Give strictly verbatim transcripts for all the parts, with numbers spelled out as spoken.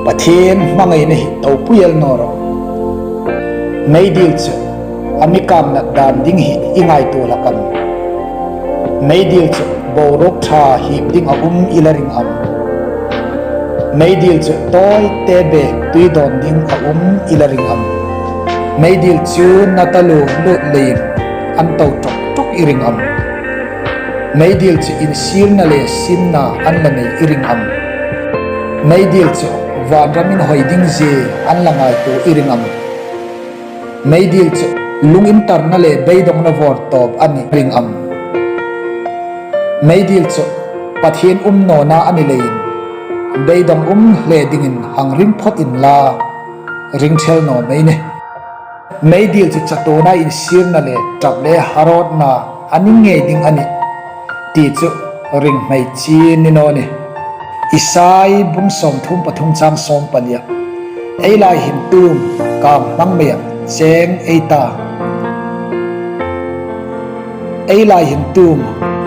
Pathien hmangaina hi topui el naw rawh. Meidil chu a mi kang nat dan ding hi i ngaituo hlak am? Meidil chu boruok ṭha hip ding a um i la ring am? Meidil chu tawite bek tui dawn ding a um i la ring am? Meidil chu na taluo lut leiin an to ṭawk ṭawk i ring am? Meidil chu insirna le simna an la nei i ring am? Meidil chu vanram inhawi ding zie an la ngaituo i ring am? Meidil chu lungintarna le beidongna vawrtawp a ni ring am? Meidil chu Pathien um nawna a ni leiin beidong um hle dingin hang ring phawt inla, ring thel naw mei nih. Meidil chu chatuona insirna le ṭap le harawtna a ni ngei ding a nih ti chu ring hmei chin ni naw nih. Isai bung sawmthum pathum chang sawm palia, ei lai hin tum kang hmang meia cheng ei ta. Ei lai hin tum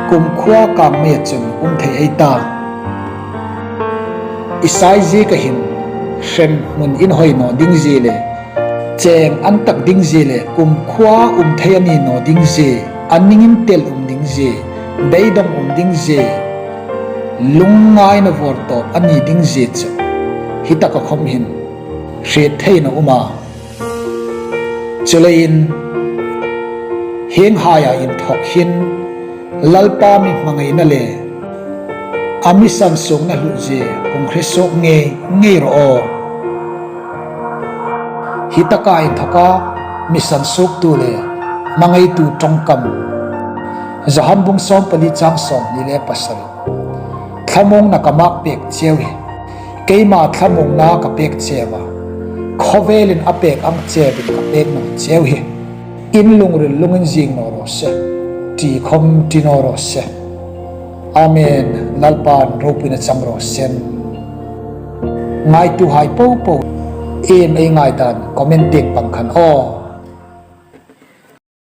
kumkhuo kang meia chun um thei ei ta. Isai zieka hin hremhmun inhawi naw ding zie le, cheng an tak ding zie le, kumkhuo um thei a ni naw ding zie, a ning intel um ding zie, beidong um ding zie, lungngaina vawrtawp a ni ding zie chu hi taka khawm hin hriet theina um a. Chuleiin, hienghaia inthawk hin Lalpa mi hmangaina le a mi sansuokna hluzie hung hre suok ngei ngei rawh aw. Hi taka inthawka mi sansuoktu le hmangaitu ṭawngkam. Johan bung sawm pali chang sawmhni le pasari. Thlamuongna ka mak pek cheu hi, keima thlamuongna ka pek cheu a, khawvelin a pek ang cheuvin ka pek naw cheu hi. In lungril lungin zing naw raw se, ṭi khawm ṭi naw raw se. Amen. Lalpan ropuina chang raw se. Ngaituhai popo, iem ei ngai dan comment tieng pang khan aw.